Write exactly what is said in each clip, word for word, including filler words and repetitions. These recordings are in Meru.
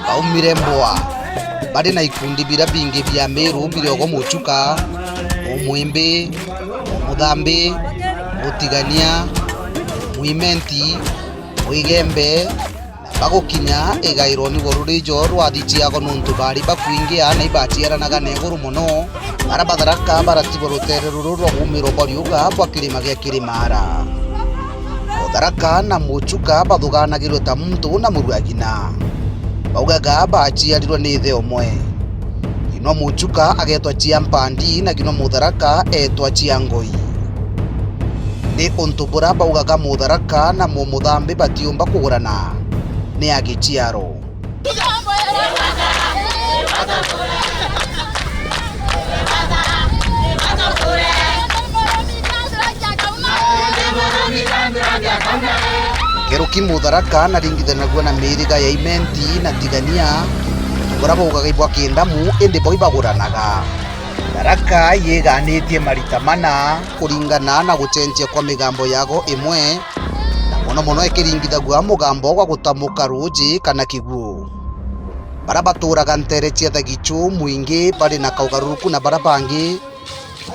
Baumire Mbua, bari na ikundi biria bingi bia Miru biri ogo Muchuka, Umwimbi, Umuthambi, Mutigania, Mwimenti, Mwigembe, bagukinya igaironi gwa rurijo rwa athiciago, nontu baari bakwingia na ibaciaranaga na iguru mono. Bara Batharaka baratigwa rutere ruru rwa gumirwa bwa riuga bwa kirima gia Kirimara. Mutharaka na Muchuka bathuganagirwe ta muntu na muruagina. Baugaga baciarirwe ni ithe umwe. Kinwa Muchuka agetwa Cia Mpandi na kinwa Mutharaka etwa Cia Ngoi. Ni untu bura baugaga Mutharaka na Mumuthambi batiumba kugurana ni a giciaro. Ngeruki Mutharaka naringithanagua na miriga ya Imenti na Tigania, bura baugaga ibwa Kindamu, indi bo ibaguranaga. Tharaka yiganitie marita mana kuringana na gucenjia kwa migambo yago imwe, na mono mono ikiringithagua mugambo gwa gutamuka ruuji kana kiguo. Bara baturaga ntere cia Thagichu, Mwingi bari na kaugaruruku na bara bangi,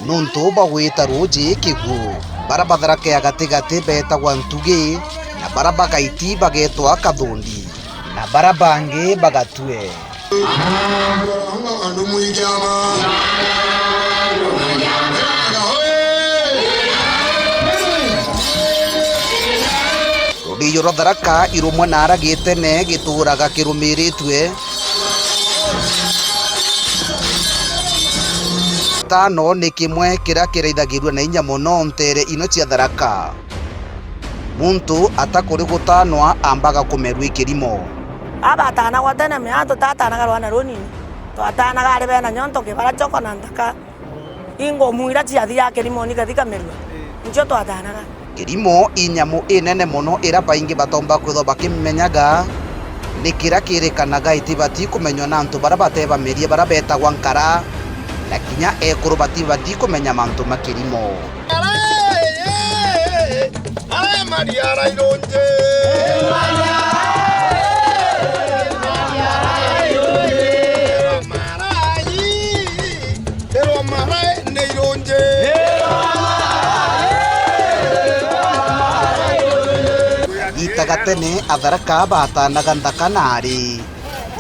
nontu bwa gwita ruuji kiguo. Bara Batharaka ya gatigati betagwa Ntugi, na bara bagaiti bagetwa Kathundi, na bara bangi bagatue. Rurijo rwa Tharaka irumwe na ara gitene gituraga kirumiritue. Tano ni kimwe kiria kiraithagirua na inya mono ntere ino cia Tharaka. Muntu atakuri gutanwa ambaga kumerua i kirimo. Aba atanagwa tene, mea tutatanaga rwana runini. Twatanaga ari bena nyonto, kibara, choko na nthaka. Ingumu iria ciathiaga kirimoni kathi kamerua, nicio twatanaga. Kirimo i nyamu inene mono iria baingi batomba kwithwa bakimenyaga, ni kiria kirikanaga itibati kumenywa na antu baria batebamirie baria betagwa nkara, na kinya ekuru batibati kumenya mantu ma kirimo. Ae mariara irunji. Marai, irwa marai ni irunji. Kagiita ga tene Atharaka baatanaga nthaka na ari,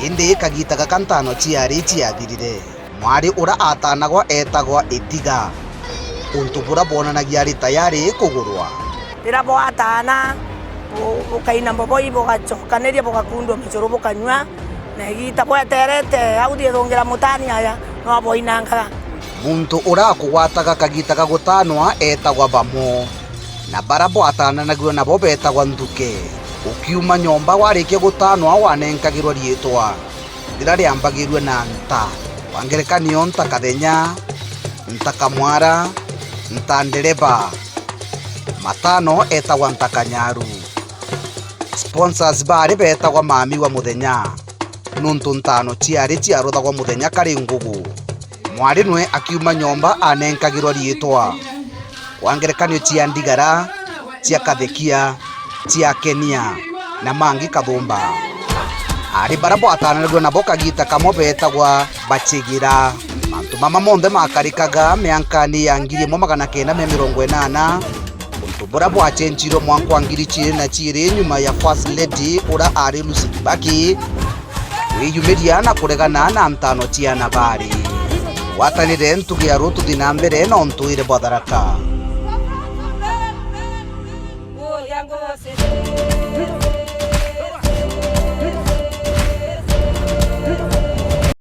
indi kagiita gaka ntano ciari ciathirire. Mwari uria atanagwa eetagwa Itiga. Untu buria bwonanagia ari tayari kugurwa. Riria bwataana, bu-, bukaina mboboi, bugacokaniria, bugakundua micuru, bukanyua, na igiita bweterete au thiithungira mutani aya, no bwainangaga. Muntu uria akugwataga kagiita ga gutaanwa eetagwa bamo, na baria bwataananagua nabo beetagwa nthuke. Ukiuma nyomba warikia gutaanwa wanenkagirwa riitwa. Riria riambagirua na nta, kwa ngerekanio, nta kathenya, nta kamwara, nta ndereba. Matano etagwa nta kanyaru. Sponsors baari beetagwa mami wa muthenya, nuntu ntano ciari ciaruthagwa muthenya kari ngugu. Mwari nwe akiuma nyomba anenkagirwa riitwa. Kwa ngerekanio cia ndigara, cia kathekia, cia kenia, na mangi kathumba. Ari baria bwatananagua nabo kagiita kamwe beetagwa bachigira. Mantu mama monthe makarikaga miankani ya ngiri imwe magana kenda mia mirongo inana, untu buria bwacenjirwe mwanka wa ngiri ciiri na ciiri nyuma ya First Lady uria ari Lucy Kibaki kwiyumiria na kuregana na ntano cia nabari. Gwatanire ntugi ya rututhi na mbere na untwire bwa Tharaka.